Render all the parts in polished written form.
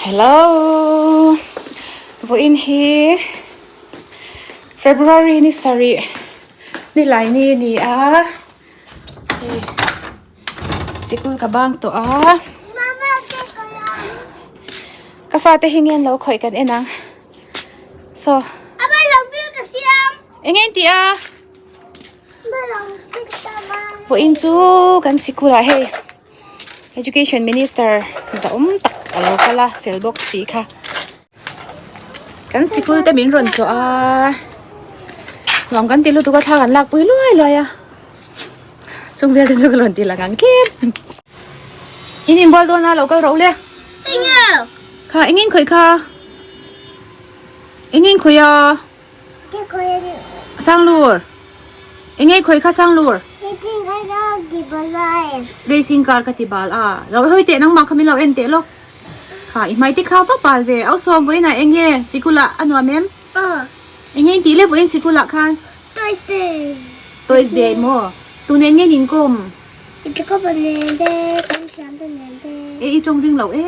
Hello vawiin hi February ni sarih ni lai ni a ni a hei sikul ka bang tawh a ka fate hi nge an lo khawih kan en ang saw eng nge in tih a. Vawiin chu kan sikul ah hei education minister zahawm tak a lo kal a fel bawk si kha kan sikul te min rawn tlawh a nuam kan ti lutuk a thla kan lak pui luai luai a chung vel te chu ka rawn ti lang ang tlem in inbual dawn a lo kal rawh u le kha engin khawih kha engin khawih a. Sanglur enge khawi kha Sanglur racing car ka ti bal a lo hawi teh nangmah kha min lo en teh lawk kha i hmai te kha va bal ve au sawm vawiin ah enge sikul ah a nuam em enge in tih leh vawiin sikul ah khan toys day maw tun eng nge in inkawm e i tawng ring lo e.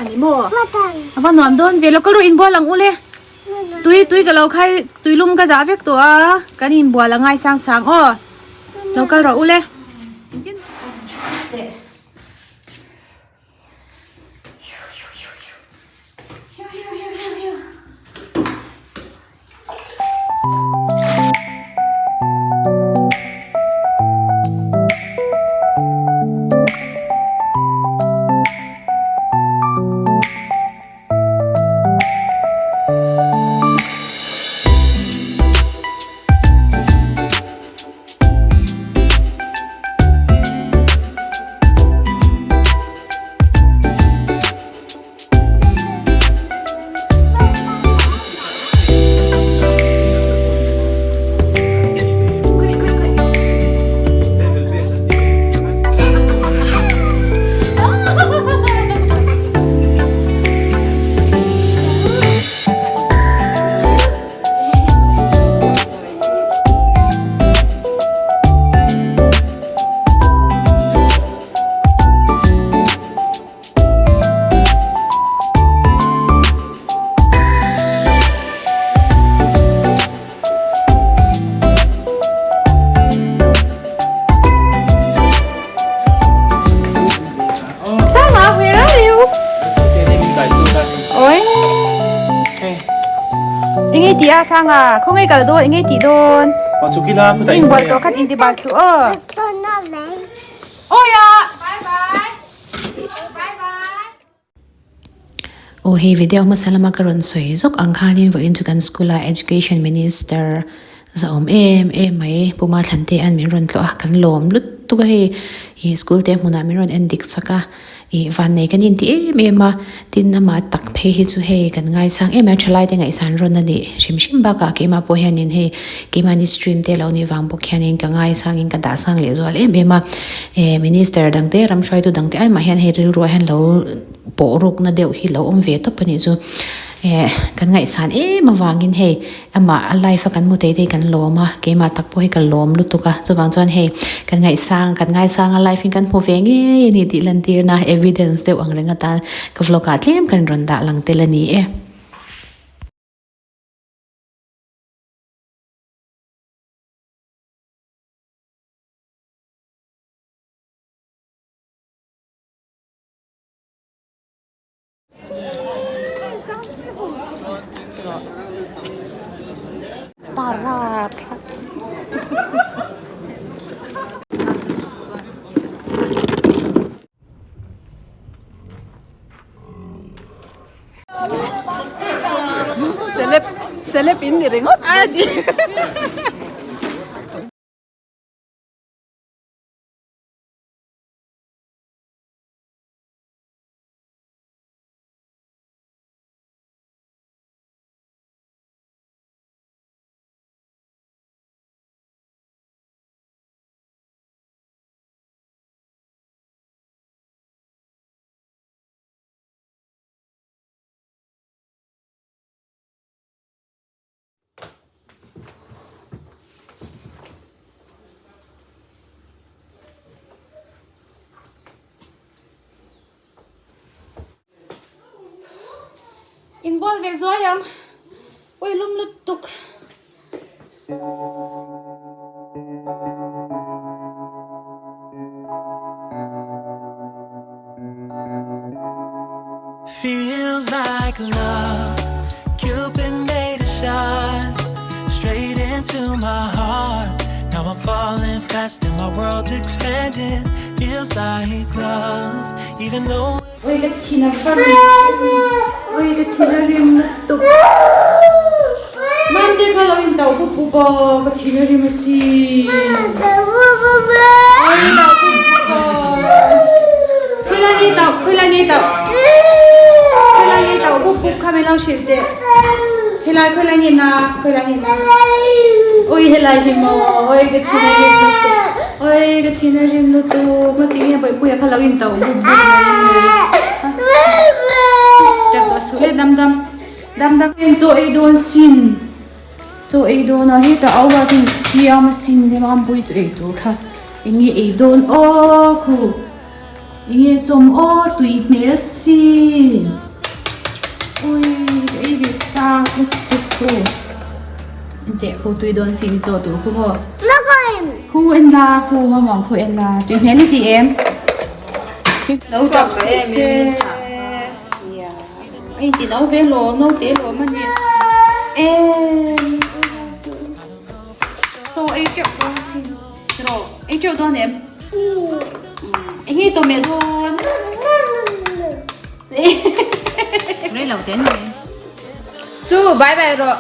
Ani maw? A va nuam dawn ve lo ka rawh inbual ang ule. Tui tui ka lo khai tui lum ka dah vek tawh a kan inbual a ngai sang sang aw. Lo kal rawh ule. Sanga where are you? Oi. Enge ti a Sanga, khawngaih kal dawn enge tih dawn? Inbual tawh khat inti bal suh aw. Oi a. Bye bye. Bye bye. Aw hei video hmasa lama ka rawn sawi zawk ang khanin vawiin chu kan school ah education minister zahawm em em mai Pu Mathlan te an min rawn tlawh a kan lawm lutuk a hei ih school te hmunah min rawn en dik chak a ih vannei kan inti em em a tin amah tak phei hi chu hei kan ngaisang em em a thalai te ngaihsan rawn a nih hrim hrim bakah keimah pawh hianin hei keimahni stream te lo nih vang bawk hianin ka ngaisangin ka dahsang leh zual em em a. Eh minister dang te ram hruaitu dang te aimah hian hei rilruah hian lo pawh rukna deuh hi lo awm ve tawp a nih chu eh kan ngaihsan em avangin hei amah a life a kan hmu thei te hi kan lawm a keimah tak pawh hi ka lawm lutuk a chuvang chuan hei kan ngaihsang kan ngaisang a life in kan hmu ve ngei a ni tih lantirna evidence deuh ang reng atan ka vlog ah tlem kan rawn dah lang tel a ni e. Celeb celeb in ni ringawt a ti. Inbual ve zuai ang. Ui lum lutuk. Feels like love Cupid made a shot Straight into my heart Now I'm falling fast and my world's expanding Feels like love Even though Ui ka thin a va rim Ui ka thin a rim lutuk Mante kha lo in tauh bup bup aw ka thin a rim asin Ui tauh bup bup aw Khawilai nge tauh khawilai nge tauh Khawilai nge tauh bup bup kha min lo hrilh teh Helai khawilai nge na khawilai nge na Ui helai hi maw ui ka thin a rim lutuk Oi ka thin a rim lutuk ngatinge Bawihpuia kha lo in tauh bup bup mai Tap tawh suh le dam dam dam dam Heng chaw ei dawn sin chaw ei dawn a hetah au ruat in siam a sin hle mampui chu ei tur kha enge ei dawn aw khu enge chawm aw tui hmel sin ui ka ei ve chak lutuk khu Enteh khu tui dawn sin chaw tur khu maw. Khu en la khu mamawng khu en la tui hmel i ti em. Lo tap suh se. Ai ti no ve lo no te lo ma ni. Em. Chaw ei teuh dawn sin. Tiraw ei teuh dawn em. Eng nge tawh meh dawn. Rei lo te ni. Chu bye bye rawh.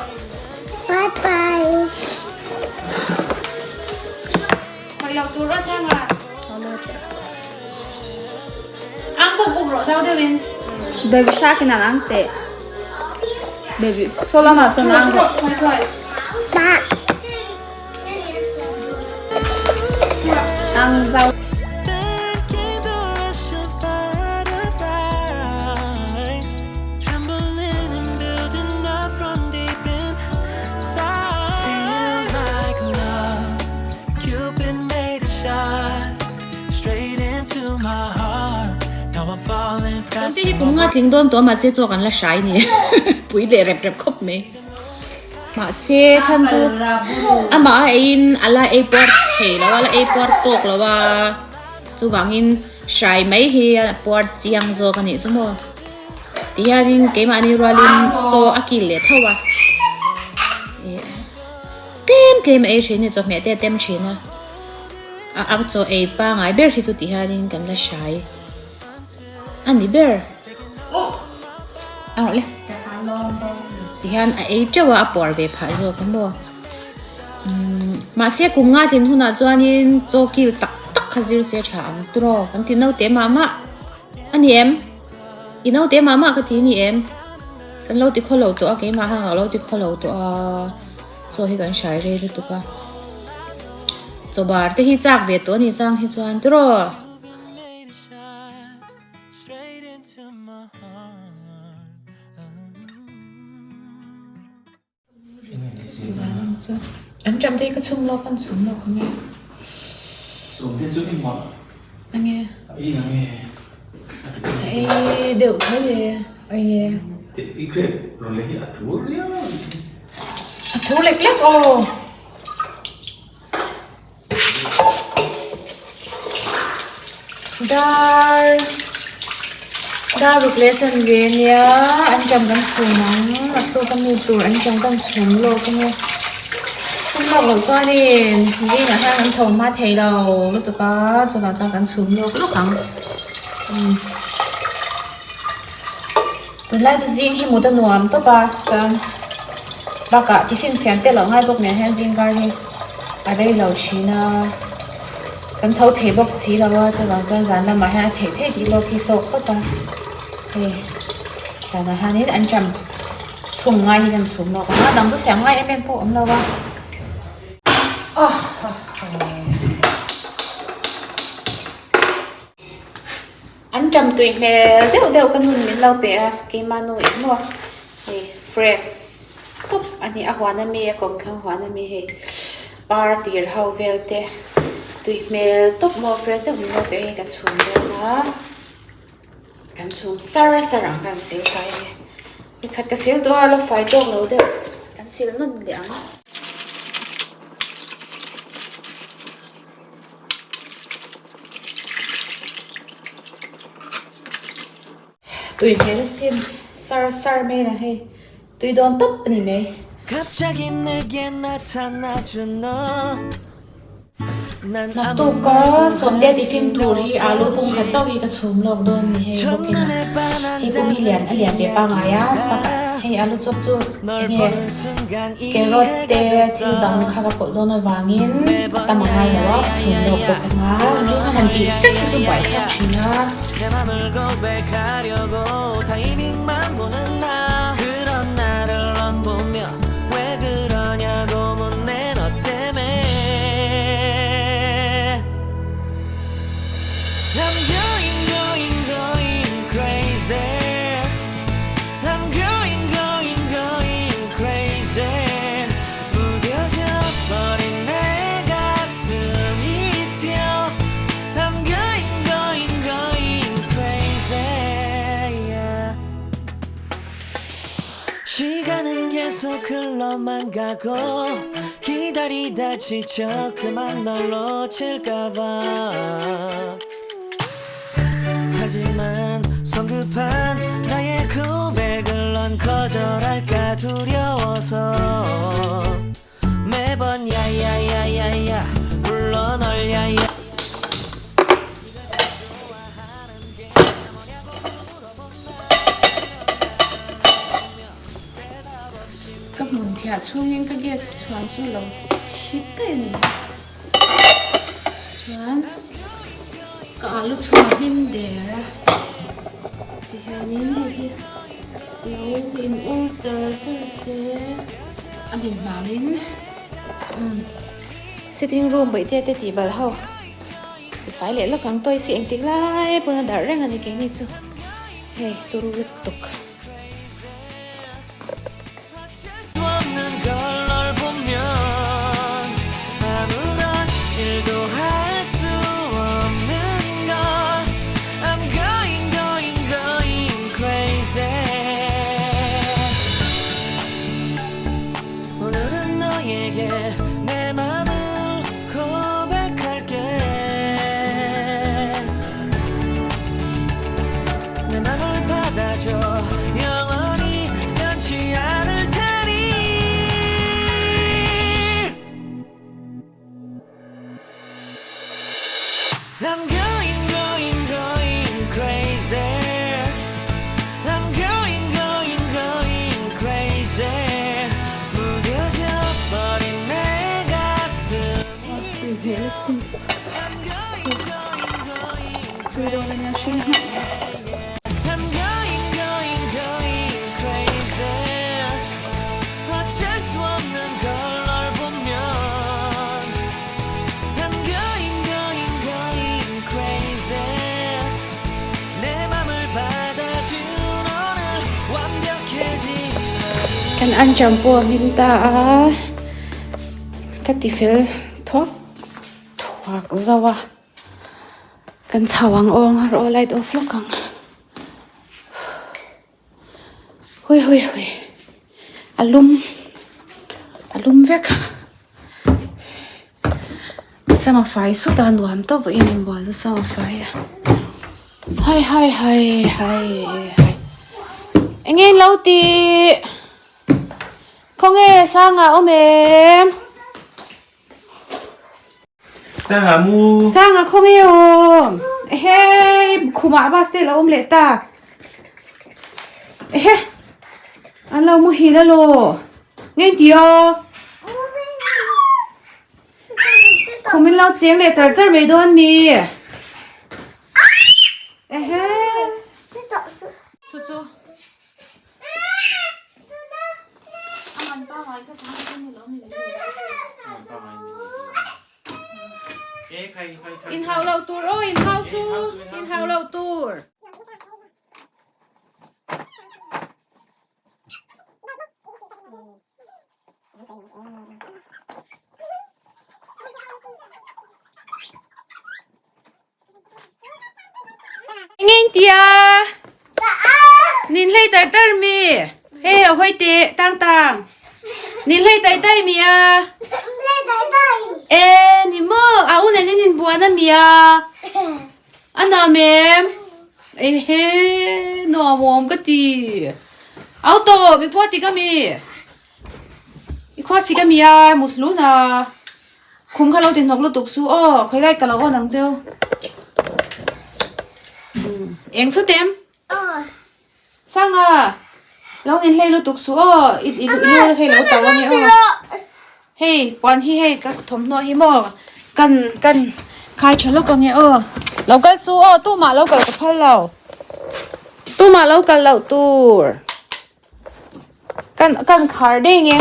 Bye bye. Khoi lo tur rawh sang a. Ang buk buk rawh zau deuh in. Baby shark in an ang teh. Baby solama sawn ang rawh. Khoi khoi. Ba. Ang zau. Tute hi kum nga tling dawn tawh a mahse chaw kan la hrai ni pui leh rep rep khawp mai. Mahse chhan chu amah a eiin a la ei puar thei lo a, a la ei puar tawk lo a, chuvangin hrai mai hi a puar chiang zawk a nih chu maw. Tihianin keimahni rualin chaw a kil leh tho a, ih tlem tlem a ei thin a ni, chawhmeh te a tem thin a, a chaw ei pangai ber hi chu tihianin kan la hrai. A ni ber. A rawh le. Tihian a ei teuh a, a puar ve phah zawk a maw. Umm mahse kum nga tlin hunah chuanin chaw kil tak tak kha zir se tha ang turaw kan ti naute mah mah a ni em? I naute mah mah ka ti ni em? Kan lo ti khaw lo tawh a keimah hang ah lo ti khaw lo tawh a chaw hi kan hrai rei lutuk a. Chaw bar te hi chak ve tawh a ni chang hi chuan turaw. An ṭam te hi ka chhum lawk an chhum lawk ang e. Ange. Ei deuh tho e. Ei e. A thur lek lek aw. Dar dar ruk leh chanve ania an ṭam kan chhum ang a tawk a mi tur an ṭam kan chhum lawk ania chhum lawk loh chuanin zingah hian an tho hma thei lo lutuk a chuvang chuan kan chhum lawk lawk ang tunlai chu zing hi mut a nuam tawp a chuan bakah tiffin siam te loh ngai bawk nen hian zing kar hi. A rei lo thin a, kan tho thei bawk si lo a, chuvang chuan zan lamah hian a theih theih tih lawk hi hlawk phawt a, hei zanah hianin an ṭam chhung ngai hi kan chhum lawk ang a, dang chu siam ngai em em pawh a awm lo a. An ṭam tui hmel deuh deuh ka nun min lo pe a, keimah nu eng maw hei fresh tawp a ni a huan ami a kawmthlang huan ami hei par tir ho vel te tui hmel tawp maw fresh deuh min lo pe a hei ka chhum dawn a kan chhum sar sar ang kan sil fai a ni. Nikhat ka sil tawh a, la fai tawk lo deuh. Kan sil nawn leh ang. Tui hmel a sin sar sar mai a hei tui dawn tawp a ni mai. Naktuk a sawmte tiffin tur hi alu pum khat chauh hi ka chhum lawk dawn ni hei bawkin a hei pum hi lian a lian ve pangngai a bakah hei alu chawp chu enge carrot te thil dang kha ka pawlh dawn avangin a tam a ngai lo a ka chhum lawk bawk ang a zinga han tih vek hi chu buaithlak thin a. Ka hmun phiah chhungin ka gas chhuan chu lo thi daih a ni. Chuan ka alu chhung a hmin der a tihianin hei hi lo in ur char char se a hmin hmamin umm sitting room bawihte te tih balh ho tifai leh lawk ang toys hi engtik lai pawn a darh reng a ni keini chu hei turu lutuk. Kan anṭam pawh a hmin ta a, ka ti fel thuak thuak zauh a. Kan chho ang aw ang a rawh light off lawk ang hui hui hui a lum a lum vek sama fai sut a nuam tawp vawiin inbual chu sama fai a hai hai hai hai hai eng nge lo tih khawnge sanga awm em. Sanga mu. Sanga khaw nge aw. Ehe khumah bus te lo awm leh ta. Ehe an lo muhil a law. Nge ti aw. Khum in lo cheng leh char char mai dawn mi. Ehe. Chu chu. In hau lo tur aw in hau su in hau lo tur. Eng eng tia? Nin hlei tar tar mi. Hei lo hawi teh tang tang. Ni hlei tai tai mi a. E ni maw a u nen in inbuan a mi a. A nuam em? Ehe nuam awm ka ti. Au tawp i khua tik a mi. I khua sik a mi a mut hlun a. Khum kha lo ti hnawk lutuk su aw khawi lai ka lo awn ang cheu. Eng su tem? Sanga lo in hlei lutuk su aw i i lu hei lo tau ange aw. Hei puan hi hei ka thawmhnaw hi maw kan kan khai tha lawk ange aw. Lo kal su aw tumah lo kal ka phal lo tumah lo kal loh tur. Kan kan khar daih nge.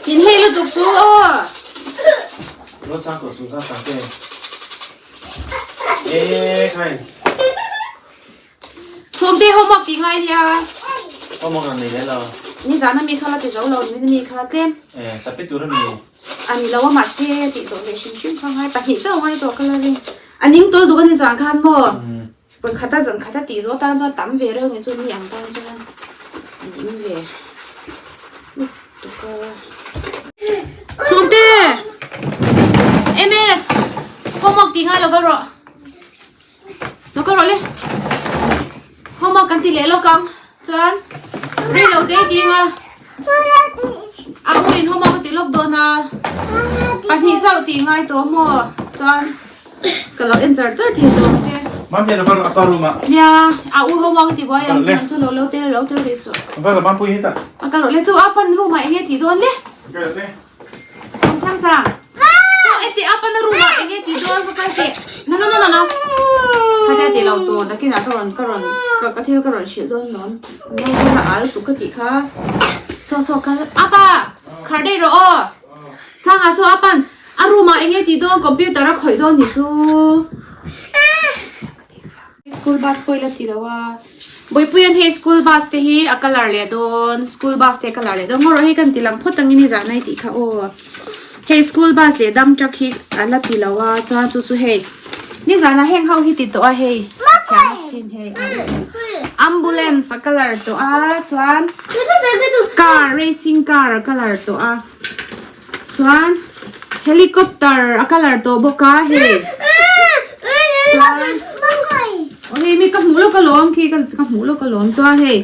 Nhìn hei lutuk su aw. Sawmte homework tih ngai nia. Homework an nei leh lo. Nizan a mi kha la ti zo lo ni mi kha tlem. Eh, submit tur a mi. A ni lo a mahse tih zawh leh hrim hrim kha ngai pahnih chauh ngai tawh ka la ring. A ning tawl duk a ni zan khan maw? Vawi khata zan khata tih zawh tan chuan tam ve reuh ni chu ni ang tan chuan a ning ve lutuk a. Sawmte! MS! Homework tih ngai lo kal rawh. Lo kal rawh le. Homework kan ti leh lawk ang. Chuan rei lo te ding a. A u in homework a ti lawk dawn a. Pahnih chauh tih ngai tawh maw? Chuan ka lo en char char thei tawh ang che. Mamte lo kal rawh apa room ah. Nia, a u homework a ti buai ang ang chu lo lo tel lo tel rih suh. A kal rawh Mampui hi tah. A kal rawh le chu a pan room ah enge tih dawn le? Kal rawh le. Sawmthang sang. So eti apa na room ah enge ti dawn ka kal teh. No no no no no. Khatia ti lo tur nakinah ka rawn ka rawn ka ka thil ka rawn hrilh dawn lawm. No na al tuk ka tih kha. So so kal apa khar daih rawh aw. Sangah so apan a room ah enge ti dawn computer a khawih dawn ni chu. School bus pawh ila ti lo a. Buipuian hei school bus te hi a colour leh dawn school bus te a colour leh dawn ngaw rawh hei kan ti lang phawt ang in i zahna i tih kha aw. Hei school bus leh dam truck hi a la ti lo a chuan chu chu hei nizanah heng ho hi ti tawh a hei thiam a sin hei ambulance a colour tawh a chuan car racing car a colour tawh a chuan helicopter a colour tawh bawk a hei chuan aw hei mi ka hmuh lawk alawm khi ka hmuh lawk alawm chuan hei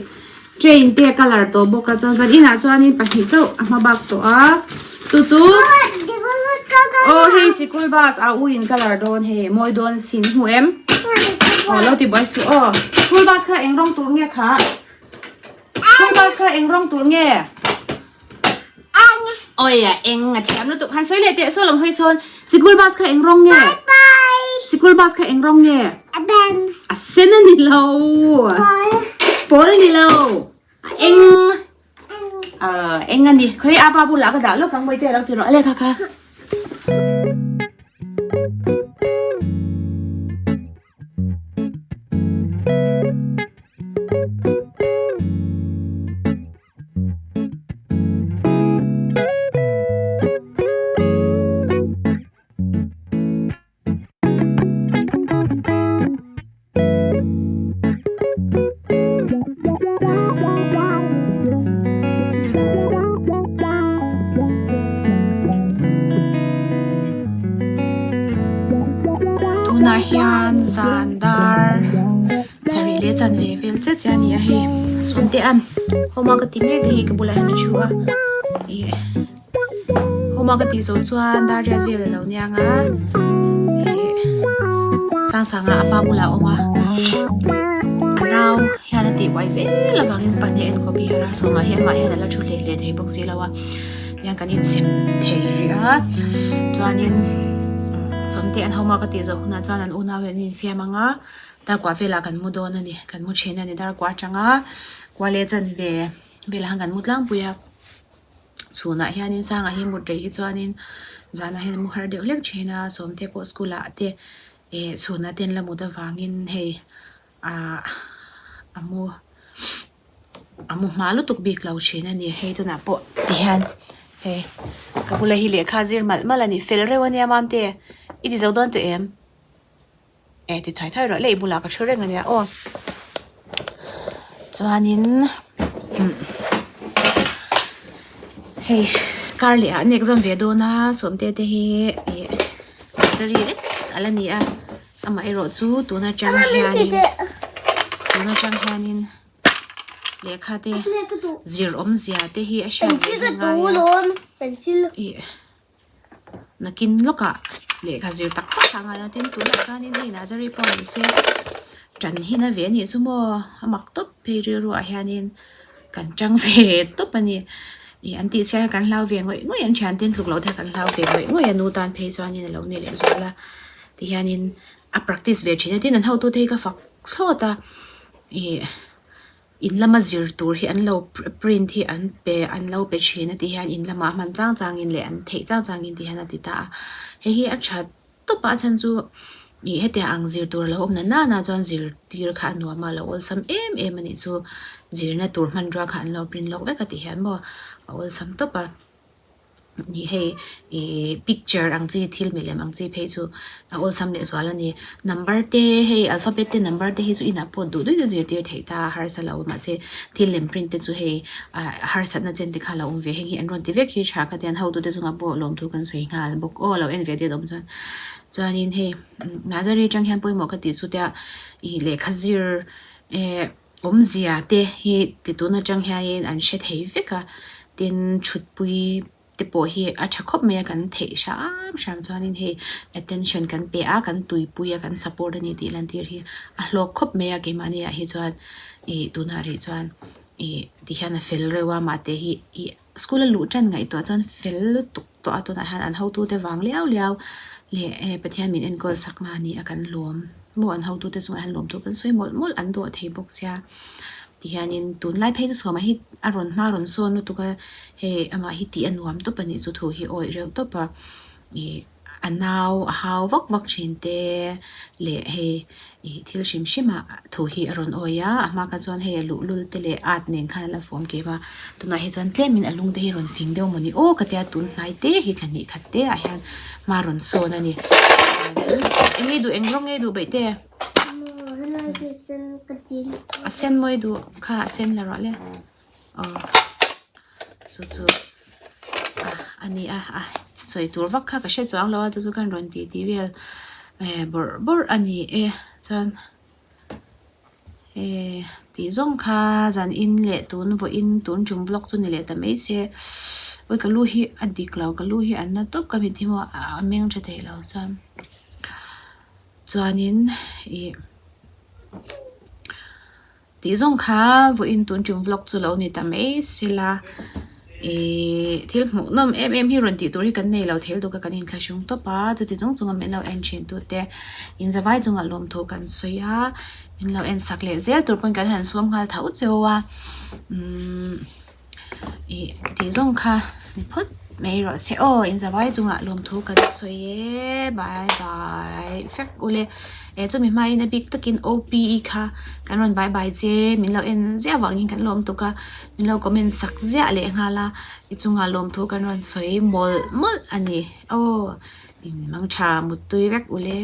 train te a colour tawh bawk a chuan zan inah chuanin pahnih chauh a hma bak tawh a chu chu aw hei sikul bus a u in colour dawn hei mawi dawn sin hmu em aw lo ti buai suh aw school bus kha eng rawng tur nge kha school bus kha eng rawng tur nge. Oi a eng a thiam lutuk han sawi leh teh saw lam hawi sawn sikul bus kha eng rawng nge sikul bus kha eng rawng nge a sen a ni lo pawl ni lo a eng eng a ni khawi a pa bulah ka dah lawk ang mawite lo ti rawh le kha kha. Tunah hian zan dar Sarih leh chanve vel chiah chiah a ni a hei sawmte a home a ka ti mek a hei ka bulah hian a thu a ih home a ka tih zawh chuan dar riat vel a lo niang a ih sangsanga a pa bulah a awm a a nau hian a tih buai zel avangin pahnih a enkawl pi har a sawmah hian amah hian a la thu hle hle thei bawk si lo a tihian kan insem thei rih a chuanin sawmte an home a ka tih zawh hunah chuan an unau hian an infiam ang a. Darkua velah kan mu dawn a ni, kan mu thin a ni. Darkua atanga kua leh chanve velah khan kan mu tlangpui a. Chhunah hianin sangah hi mut rei hi chuanin zanah hian a mu har deuh hlek thin a sawmte pawh school ah te eh chhunah te an la mut avangin hei ah a mu a mu hma lutuk bik lo thin a ni hei tunah pawh tihian hei ka bula hi lehkha zir malh malh a ni fel reuh a nia mamte i ti zo dawn tawh em? Eh ti thai thai rawh le i bulah ka thu reng ania aw chuanin umm hei kar leh ah an exam ve dawn a sawmte te hi ih nursery lek ala ni a amaherawh chu tun atang hianin tun atang hianin lehkha te zir awmzia te hi a hriat ve a ngai a ih. Nakin lawkah lehkha zir tak tak a ngai a tin tunah chuanin hei Nazari pawh ni se ṭan hi na ve anih chu maw a mak tawp phei rilruah hianin kan ṭang ve tawp a ni ih an tih chhiar hian kan hlau ve ngawih ngawih an ṭhian te an tluk loh te kan hlau ve ngawih ngawih a nu tan phei chuanin a lo ni leh zual a tihianin a practice ve ṭhin a tin an hotute hi ka fak thlawt a ih. In lama zir tur hi an lo print hi an pe an lo pe thin a ti hian in lamah hman chang changin leh an theih chang changin ti hian a ti ta a hei hi a tha tawp a a chhan chu ih hetiang ang zir tur a lo awm na nana chuan zirtir kha a nuam a lo awlsam em em a nih chu zirna tur hmanrua kha an lo print lawk vek a ti hian maw a awlsam tawp a. Nih hei ih picture ang chi thil milem ang chi phei chu a awlsam leh zual a ni. Number te hei alphabet te number te hi chu inah pawh duh duhin a zirtir theih ta a harsa lo mahse thil lem print te chu hei ah harsatna chen te kha a lo awm ve heng hi an rawn ti vek hi tha ka ti a an hotute chungah pawh lawmthu kan sawi nghal bawk aw lo en ve te awm chuan. Chuanin hei Nazari atang hian pawimawh ka tih chu tia ih lehkha zir eh. Awmzia te hi ti tun atang hianin an hre thei vek a, tin thutpui te pawh hi a tha khawp mai a kan theih hram hram chuanin hei attention kan pe a kan tuipui a kan support a ni tih lantir hi a hlawk khawp mai a keimahni ah hi chuan ih tunah rih chuan ih tihian a fel reuh a mahte hi ih school a luh tan ngaihtuah chuan fel lutuk tawh a tunah hian an hotute vang liau liau leh eh Pathian min enkawl sakna a ni a kan lawm maw an hotute chungah hian lawmthu kan sawi mawlh mawlh an dawh thei bawk sia tihianin tunlai phei chu sawmah hi a rawn hma rawn sawn lutuk a hei amah hi tih a nuam tawp a nih chu thu hi awih reuh tawp a ih. A nau a hau vak vak thin te leh hei ih thil hrim hrim ah thu hi a rawn awi a, a hma kha chuan hei a luhlul te leh at nen khan a la fawm kem a, tunah hi chuan tlem in a lung te hi rawn fing deuh mawni aw ka tia tun hnai te hi thla hnih khat te ah hian hma rawn sawn a ni. Eng nge duh eng rawng nge duh beih te? A sen mawi duh kha a sen la rawh le. Aw chu chu a ni a a sawi tur vak kha ka hre chuang lo a chu chu kan rawn tih tih vel eh bawrh bawrh a ni e chuan eh tih zawng kha zan in leh tun vawiin tun tum vlog chu ni leh ta mai se awi ka lu hi a dik lo ka lu hi an na tawp ka mit hi maw a meng tha thei lo chuan chuanin ih. Tih zawng kha vawiin tun tum vlog chu lo ni ta mai sela ihh thil hmuh nawm em em hi rawn tih tur hi kan nei lo thei lutuk a kan inthlahrung tawp a chuti chung chunga min lo en thin tu te inzavai chungah lawmthu kan sawi a min lo en sak leh zel tur pawn kan han sawm nghal tho cheu a umm. Ih tih zawng kha ni phawt mai rawh se aw inzavai chungah lawmthu kan sawi e bye bye vek ule eh chumi hmain a bik takin O P E kha kan rawn bye bye che min lo en ziah vangin kan lawm tuk a min lo comment sak ziah leh nghal a i chungah lawmthu kan rawn sawi mawlh mawlh a ni aw in mang tha muttui vek ule.